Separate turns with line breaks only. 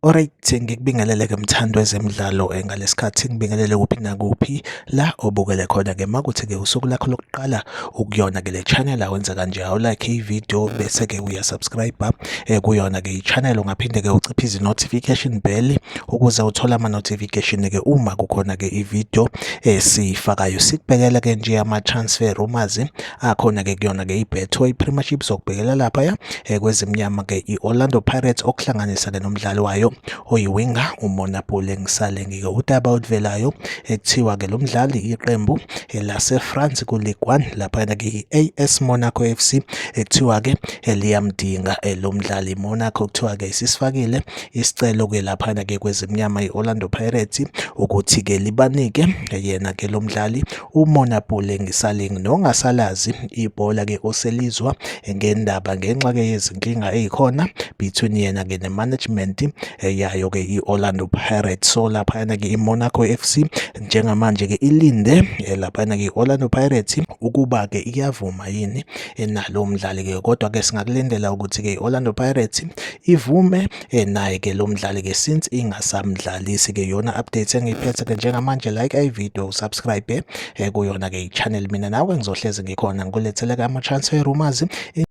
Alright, ngikubingelele-ke mthandi wezemidlalo ngalesikhathi ngibingelele kuphi nakuphi la obukele khona-ke. Makuthi-ke usuku lakho lokuqala ukuyona-ke le channel, awenza kanje, awulike i-video bese-ke uyasubscribe kuyona-ke i-channel. Ungaphinde-ke uciphe i-notification bell ukuze uthole ama-notification-ke uma kukhona-ke i-video esiyifakayo. Sikubhekela-ke nje ama-transfer rumors akhona-ke kuyona-ke i-Betway Premiership. Sokubhekela laphaya kwezimnyama-ke i-Orlando Pirates, okuhlanganisa-ke nomdlali wayo oyiwinga uMonnapule Saleng-ke. Udaba oluvelayo ekuthiwa-ke lo mdlali, iqembu lase-France ku-Ligue 1 laphayana-ke i-AS Monaco FC, ekuthiwa-ke liyamdinga lo mdlali. Monaco kuthiwa-ke isisifakile isicelo-ke laphana-ke kwezimnyama i-Orlando Pirates ukuthi-ke libanike yena-ke lo mdlali uMonnapule Saleng, nongasalazi ibhola-ke oselizwa ngendaba ngenxa-ke yezinkinga ey'khona between yena-ke ne-management yayo-ke i-Orlando Pirates. So laphayana-ke i-Monaco FC njengamanje-ke ilinde laphayana-ke i-Orlando Pirates ukuba-ke iyavuma yini nalo mdlali-ke, kodwa-ke singakulindela ukuthi-ke i-Orlando Pirates ivume naye-ke lo mdlali-ke since ingasamdlalisi-ke. Yona update engiyiphethe-ke njengamanje. Like i-video, subscribe kuyona-ke i-channel. Mina nawe ngizohlezi ngikhona ngikulethele-ke ama-transfer rumors.